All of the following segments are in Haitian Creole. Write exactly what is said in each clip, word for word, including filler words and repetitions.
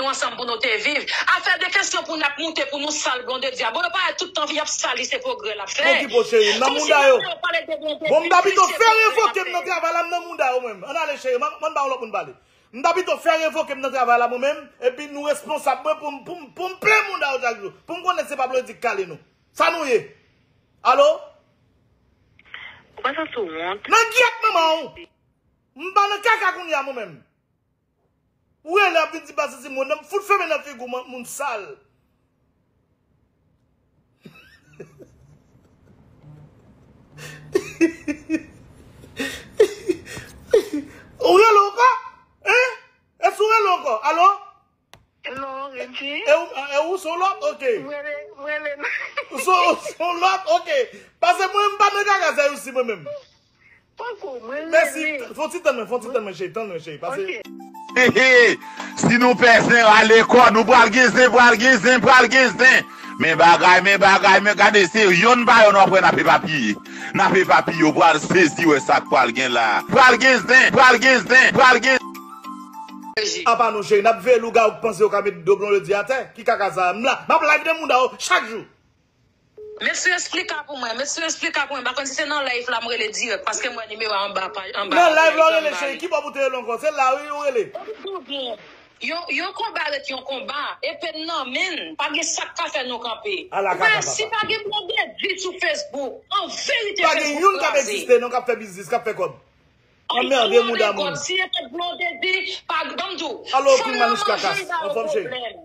nou ansanm pou nou te viv. Afè de kesyon pou n ap moute pou nou sal Blondedy a. Bon, yo parèt tout tan vi ap sali se pwogrè l ap fè. Okipe w, cheri. M nan mounda yo. Bon, m ta pito fè revoke m nan travay la, m nan mounda yo menm. Ann ale, cheri. M, m ba yon lòt moun pale. M ta pito fè revoke m nan travay la mwen menm, epi nou responsab mwen pou m, pou m, pou m plen mounda yo chak jou. Pou m konnen se pa Blondedy k kale nou. Sa nou ye? Alo? Ou pa santi w wont? Nan gyèt manman w! M pa nan kaka kounye a mwen menm. Ou rele ap vin di pa santi m wont, nan m fout fèmen nan figi w, moun sal. Ou rele ankò? Hein? Èske ou rele ankò? Alo? Hello, Reggie. E ou, e ou se yon lòt? Ok. Mwen rele, mwen rele. Ou se, ou se yon lòt? Ok. Paske mwen, m pa nan kaka sa yo si mwen menm. Poko, mwen rele. Mèsi. Fon ti tann mwen, fon ti tann mwen, cheri. Tann mwen, cheri. Paske. Ok. He, he. Si nou pè zen, rale kò nou, pral gen zen, pral gen zen, pral gen zen. Men bagay, men bagay, men gade, se yonn pa yonn w ap wè n ap epapiye. N ap epapiye, w pral sezi wè sa k pral gen la. Pral gen zen, pral gen zen, pral gen. Apa non, cheri, n ap veye lougawou k panse yo ka met do Blondedy atè. Ki kaka sa? M la, m ap live nan mounda yo chak jou. Mesye, esplika pou mwen, mesye, esplika pou mwen. M pa konn si se nan live la m rele dirèk, paske m wè nimewo a anba paj, anba. Nan live la w rele, cheri, ki bò pou te rele ankò? Se la wi ou rele. Yo, yo konba ret yon konba, epe n nan men n, pa gen sa k ka fè nou kanpe. Ala kaka papa. Si pa gen Blondedy sou Facebook, an verite Facebook kraze. Pa gen youn k ap egziste non k ap fè biznis, k ap fè kòb. Anmède moun damou. Si e te Blondedy, pa, ban m di w, alo, Queen Manouche Kakas, anfòm cheri.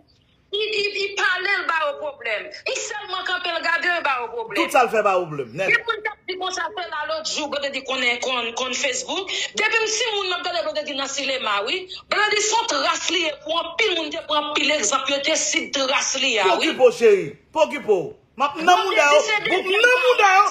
Li, li, li pale l ba yo pwoblèm. Li sèlman kanpe l gade l ba yo pwoblèm. Tout sa l fè ba yo pwoblèm, nèt. Gen moun k ap di konsa se la lòt jou Blondedy konnen konn, konn Facebook. Depi m timoun m ap gade Blondedy nan sinema wi. Blondedy se yon tras li ye pou anpil moun te pran anpil egzanp yo te sib tras li a wi. Pokipo cheri, pokipo. M ap nan mouda yo, m nan mouda yo,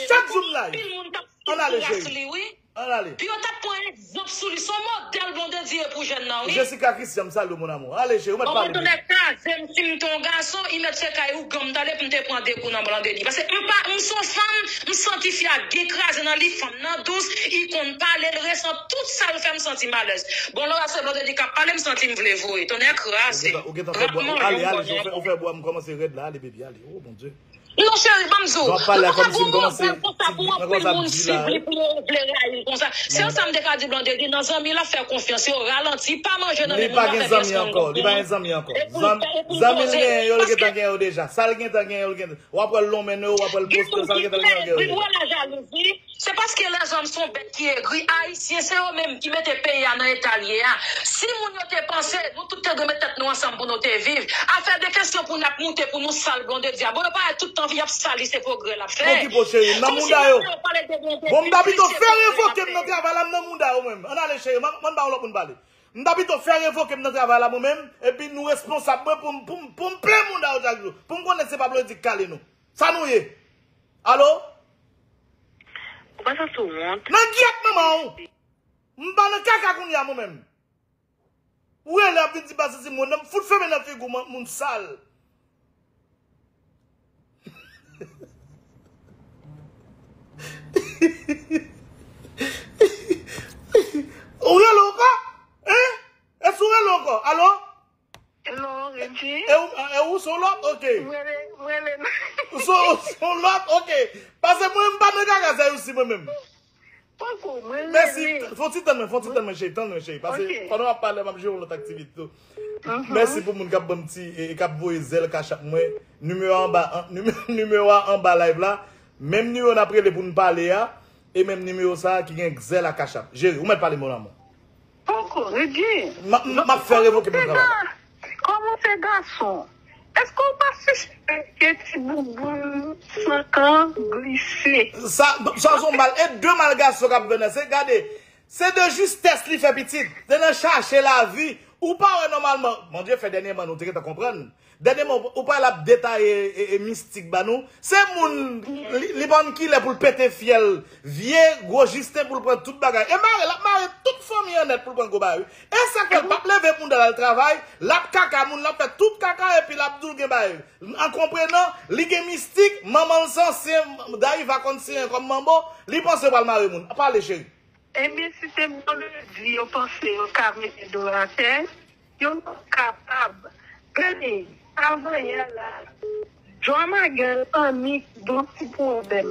chak jou m live. Ann ale cheri. Ann ale. Pou yo t ap pran egzanp sou li, se yon modèl Blondedy ye pou jèn nan wi. Jessica Christian, m salye w mon amour. Ale cheri, ou mèt pale. Mwen tande kraze m si m te yon gason, li mèt se kay ougan m t ale pou m te pran de kou nan Blondedy. Paske m pa, m se yon fanm, m santi fi a gen kraze nan li, fanm nan dous, li konn pale, l resan tout sa l fè m santi m alèz. Bon, lè w ap se Blondedy k ap pale, m santi m vle voye. Tonnè kraze. Ou gentan fè bwa, ale, ale, ou fè bwa, m kòmanse rèd la, ale baby, ale. Oh mon Dieu. Non cheri, ban m di w. Ou pa ka voye yon modèl konsa pou anpil moun sib li, pou yo vle rayi l konsa. Sèl sa m te ka di Blondedy, nan zanmi l ap fè konfyans, yo ralanti, pa manje nan men moun nan fè pyès moun konfyans. Li pa gen zanmi ankò, li pa gen zanmi ankò. Zanmi l genyen yo, l gentan genyen yo deja. Sa l gentan genyen yo, l gentan. W ap wè l lonmen nou, w ap wè l poste, sa l gentan genyen yo deja. Gen moun ki trè egri, w wè lajalouzi. Se paske lèzòm se yon bèt ki egri. Ayisyen, se yo menm ki mete peyi a nan eta l ye a. Si moun yo te panse, nou tout te dwe met tèt nou ansanm pou nou te viv. Afè de kesyon pou n ap moute pou nou sal Blondedy a. Bon, yo parèt tout tan vi y ap sali, se pwogrè l ap fè. Okipe w, cheri, m nan mouda yo. Bon, m ta pito fè revoke m nan travay la, m nan mouda yo menm. Ann ale, cheri, m, m ann ba yon lòt moun pale. M ta pito fè revoke m nan travay la mwen menm, epi nou responsab mwen pou m, pou m, pou m plen mouda yo chak jou. Pou m konnen se pa Blondedy k kale nou. Sa nou ye? Alo? Ou pa santi w wont? Nan gyèt manman w! M pa nan kaka kounye a mwen menm. Ou rele ap vin di pa santi m wont, nan m fout fèmen nan figi w, moun sal. Ou rele ankò? Hein? Èske ou rele ankò? Alo? Hello, Reggie. E ou, e ou se yon lòt? Ok. Mwen rele, mwen rele. Ou se, ou se yon lòt? Ok. Paske mwen, m pa nan kaka sa yo si mwen menm. Poko, mwen rele. Mèsi. Fon ti tann mwen, fon ti tann mwen, cheri, tann mwen, cheri. Paske pandan w ap pale, m ap jere yon lòt aktivite tou. Mèsi pou moun k ap ban m ti, e, e k ap voye zèl Cash App mwen. Nimewo a anba, an, nime-, nimewo a anba live la. Menm nimewo n ap rele pou n pale a, e menm nimewo sa a ki gen zèl a Cash App. Jere, ou mèt pale, mon amour. Poko, Reggie. M ap, m ap fè revoke m nan travay la. Kòman w se gason? Èske w pa sispèk ke ti bouboun sankan glise? Sa, sa se yon mal, e de mal gason k ap fè nan, se gade, se de jistès li fè pitit. Se nan chache lavi. Ou pa wè nòmalman, Bondye fè dènyèman nou te gentan konprann. Dènyèman, ou pa l ap detaye e, e mistik ba nou. Se moun, li, li pa konn kilè pou l pete fyèl, vye gwo Jisten pou l pran tout bagay. E mare, l ap mare tout fanmi an nèt pou l pran gwo bagay wi. E sa k fè l p ap leve mouda l al travay, l ap kaka moun, l ap fè tout kaka epi l ap di w gen bagay. An konprenan, li gen mistik, manman l se ansyen, Dayiva konn siyen kòm manbo, li panse yo pral mare moun. Pale cheri. Ebyen, si se Blondedy yo panse yo ka mete do l atè, yo p ap kapab. Avanyè la, Drama Girl annik gon ti pwoblèm.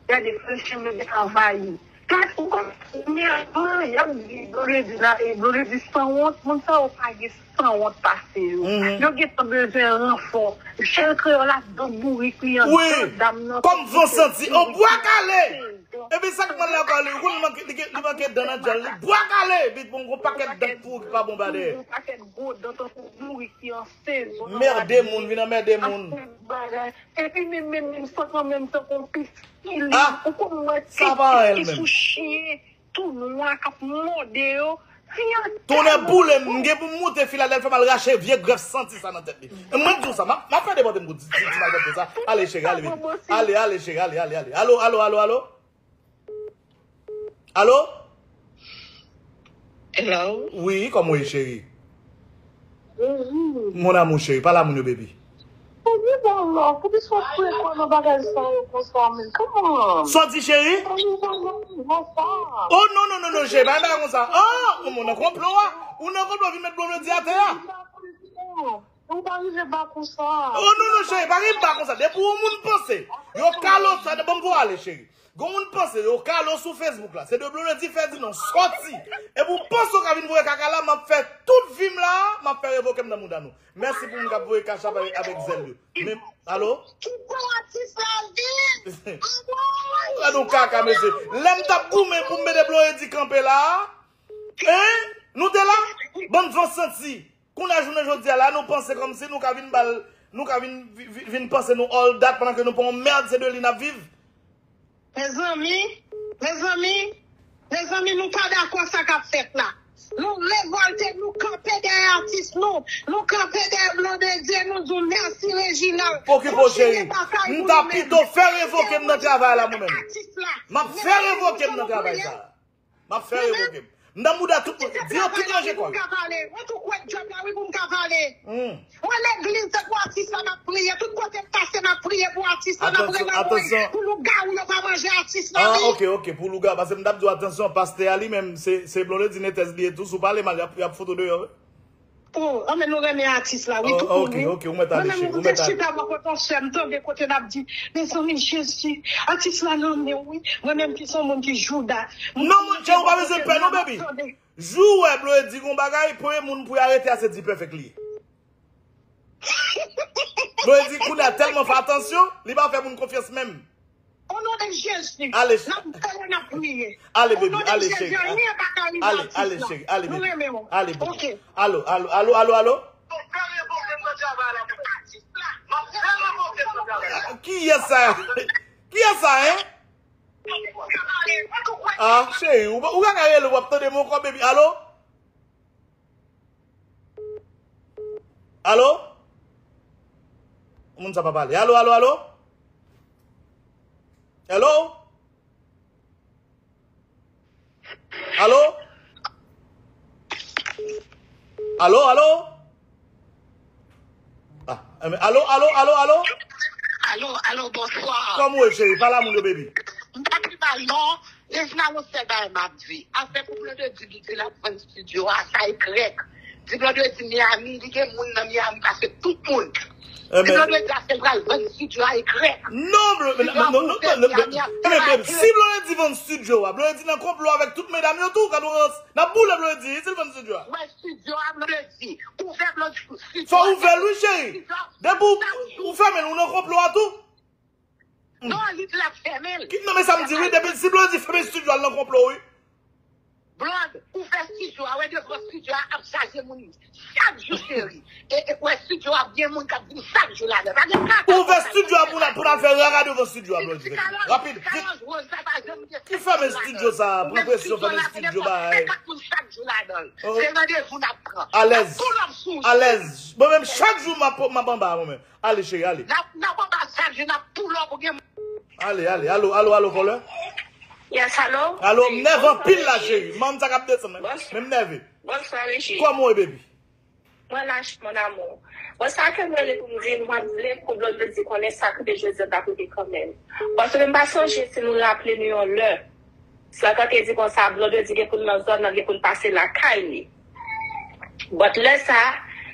Gade Feliciano gen anvayi. Gad ou konn mèvman y ap di Blondedy la, e Blondedy sanwont, moun sa yo pa gen sanwont pase yo. Yo gentan bezwen ranfò. Cheri Kreyòl ap do bourik li anndan dam nan. Kòm van santi, o bwa kale! Epi sa k mal la ankò, li, li manke, li, li manke dan nan djòl li. Bwa kale! Epi bon, gon pakèt dan pou ki pa bon ba dèyè. Gon pakèt gwo dan tankou bourik ki an sezon nan. Merde moun, vin anmède moun. Epi menm, menm, menm, sa kanmenm tankou piskili. Ou konn wè sa pa rèl menm. Sou chyen tou nwa k ap mòde yo. Tonnè boule m, m gen pou m moute Filadèlfya, m al rache vye grèf santi sa nan tèt li. E mwen m di w sa, m ap, m ap fè depòte m pou ti, ti, ti malpwòpte sa. Ale, cheri, ale, baby. Ale, ale, cheri, ale, ale, ale. Alo, alo, alo, alo? Alo? Hello? Wi, kòman w ye, cheri? Bonjou. Mon amour, cheri, pale a moun yo, baby. Mwen gen bon love, poukisa w ap pran nan bagay sa yo konsa, men? Come on. Sa w di, cheri? Mwen gen bon love konsa. Oh, non, non, non, non, cheri, pa gen bagay konsa. Oh, moun nan konplo a. Ou nan konplo, vin met Blondedy atè a. Ou pa rive ba konsa. Oh, non, non, cheri, pa gen ba konsa. Depi yon moun panse, yo kalo sa, bon, m pou ale, cheri. Gon moun panse yo kalo sou Facebook la. Se de Blondedy Ferdinand sòti. Epi w panse w ka vin voye kaka la, m ap fè tout vi m la, m ap fè revoke m nan mouda nou. Mèsi pou moun k ap voye kachap avèk, avèk zèl yo. Men, alo? Ki bon atis la vin? Gad yon kaka, mesye. Lè m t ap goumen pou m mete Blondedy kanpe la, hein? Nou te la? Bann van santi. Kounye a jounen jodi a la, nou panse kòmsi nou ka vin ba l, nou ka vin, vi- vi- vin panse nou all that pandan ke nou pa yon mèd, se de li n ap viv. Mezanmi, mezanmi, mezanmi, nou pa dakò sa k ap fèt la. Nou revòlte, nou kanpe dèyè atis nou. Nou kanpe dèyè Blondedy, nou di w mèsi, Reginald. Okipe w, cheri. M ta pito fè revoke m nan travay la, mwen menm. M ap fè revoke m nan travay sa. M ap fè revoke m. M nan mouda tout moun. Di yo tout ranje kò yo. Mwen tou kwèt djòb la, wi, pou m ka pale. Mwen legliz se pou atis la m ap priye. Tout kote m pase, m ap priye pou atis la, m ap rele mwen pou lougawou yo pa manje atis la, wi. Ah, ok, ok, pou lougawou. Paske m t ap di w, atansyon, pastè a li menm, se, se Blondedy Netès li ye tou. Si w pale mal, y ap, y ap fout ou deyò, wi. Oh, anben nou renmen atis la, wi, tout moun, wi. Mwen menm, mwen te chita bò kote yon sè m, tande kote l ap di, mezanmi, Jezi, atis la nan men w, wi. Mwen menm ki se yon moun ki jouda. Non, monchè, ou pa bezwen pè, non, baby. Jou w wè Blondedy gon bagay, premye moun pou y arete a se D-Perfect li ye. Blondedy, kounye a, tèlman fè atansyon, li pa fè moun konfyans menm. O non de Jezi, n ap priye, n ap priye. Ale, baby, ale, cheri. Ale, ale, cheri, ale, baby. Ale, baby. Alo, alo, alo, alo, alo? Kiyès sa? Kiyès sa, hein? Ah, cheri, ou, ou ka rele, w ap tande m ankò, baby. Alo? Alo? Moun sa pa pale. Alo, alo, alo? Alo? Alo? Alo, alo? Ah, eh, alo, alo, alo, alo? Alo, alo, bonswa. Kòman w ye, cheri? Pale a moun yo, baby. M pa pi mal, non. Reginald, yon sèl bagay m ap di. Afè pou Blondedy di l ap vann estidyo a, sa e krèk. Di Blondedy Miami, li gen moun nan Miami pase tout moun. Di Blondedy a se l pral vann estidyo a, e krèk. Non, Blo-, non, non, non, non, non, non, non, non, si Blondedy vann estidyo a, Blondedy nan konplo avèk tout medam yo tou, gad yon rans. N ap boule Blondedy, si l vann estidyo a. Wè estidyo a, Blondedy. Ouvè Blondedy, estidyo a. Fò ouvè l, wi, cheri. Depi w, ou fèmen l, ou nan konplo a tou. Non, li di l ap fèmen l. Non, men sa m di, wi, depi si Blondedy fèmen estidyo a, l nan konplo, wi. Blond, ouvè estidyo a, wè devan estidyo a ap chaje moun chak jou, cheri. E, e, wè estidyo a ap gen moun k ap vin chak jou ladan. Pa gen kaka. Ouvè estidyo a pou n al, pou n al fè rara devan estidyo a, Blondedy. Rapid, vit. Ki fèmen estidyo sa? Pran presyon, fèmen estidyo, bay. Chak moun chak jou ladan. Se randevou n ap pran. Alèz. Alèz. Mwen menm, chak jou, m ap, m ap anba, mwen menm. Ale, cheri, ale. N ap, n ap anba chak jou, n ap pull up, ou gen. Ale, ale, alo, alo, alo, caller? Yes, alo? Alo, m nève anpil la, cheri. Manm sa k ap desann, men, men m nève. Bonswa, Richie. Kòman w ye, baby? Mwen la, mon amour. Bon, sa ke m rele pou m di, mwen vle pou Blondedy konnen sa k rive Joseph ap rive kanmenm. Paske m pa sonje si nou raple nou yon lè. Sa k te di konsa, Blondedy gen pou l nan zòn nan, gen pou l pase lakay li. But lè sa,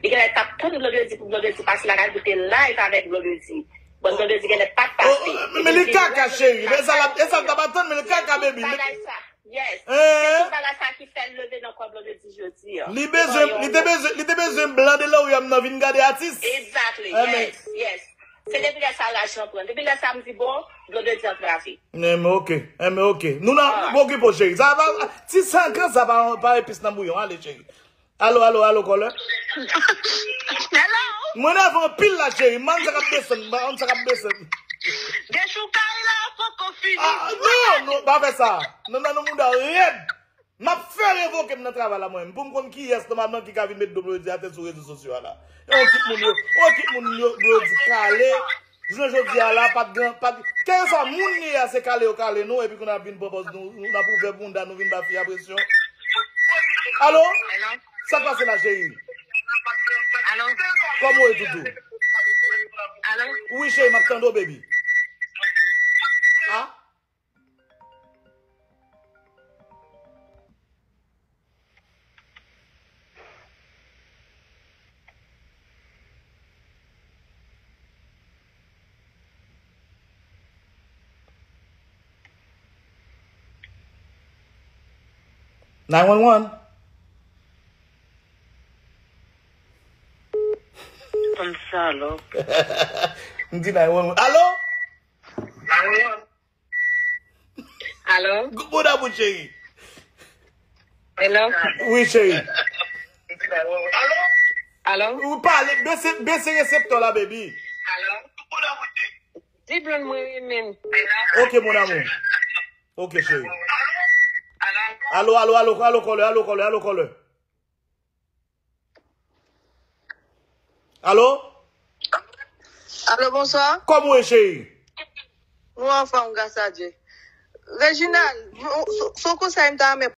Li genlè t ap tann Blondedy pou Blondedy pase lakay pou te live avèk Blondedy. Bon, Blondedy genlè pa t pase. Oh, men li kaka, cheri. Men sa l ap, e sa l t ap atann, men li kaka, baby. Bagay sa. Yes. Se tout bagay sa ki fè l leve nan kò Blondedy jodi a. Li bezwen, li te bezwen, li te bezwen blan DeLorean nan vin gade atis. Exactly. Yes, yes. Se depi lè sa laj lan pran. Depi lè sa m di, bon, Blondedy antrave. Enben, ok. Enben, ok. Nou nan, nou pa okipe w, cheri. Sa pa, ti sankan, sa pa, pa epis nan bouyon. Ale, cheri. Alo, alo, alo, kòlè. Hello. Mwen nève anpil la, cheri. Man, sa k ap desann. Man, sa k ap desann. Dechoukay la poko fini. Ah, non, non, pa fè sa. Non, non, non, mouda rèd. M ap fè revoke m nan travay la, mwen. Pou m konn kiyès nan madanm ki ka vin met do Blondedy atè sou rezo sosyo a la. E yon kit moun yo, yon kit moun yo, Blondedy kale. Jounen jodi a la, pa t gen, pa t, kèlkeswa moun li ye a, se kale yo kale nou, epi kounye a ap vin pran pòz nou, nou ap ouvè bounda, nou vin ba fi a presyon. Alo? Hello? Sa k pase la, cheri? Alo? Kòman w ye, toutou? Alo? Wi, cheri, m ap tande w, baby. Ah? Nine one one. Konn salòp. M di nine one one. Alo? Alo? Good morning, mon chéri. Hello? Wi, cheri. Alo? Ou pale, bese, bese reseptè la, baby. Di Blonde mwen renmen l. Ok, mon amour. Ok, cheri. Alo, alo, alo, alo, kòlè, alo, kòlè, alo, kòlè. Alo? Alo, bonswa. Kòman w ye, cheri? Mwen anfòm, gras a Dye. Reginald, m, s, s on konsèy m ta renmen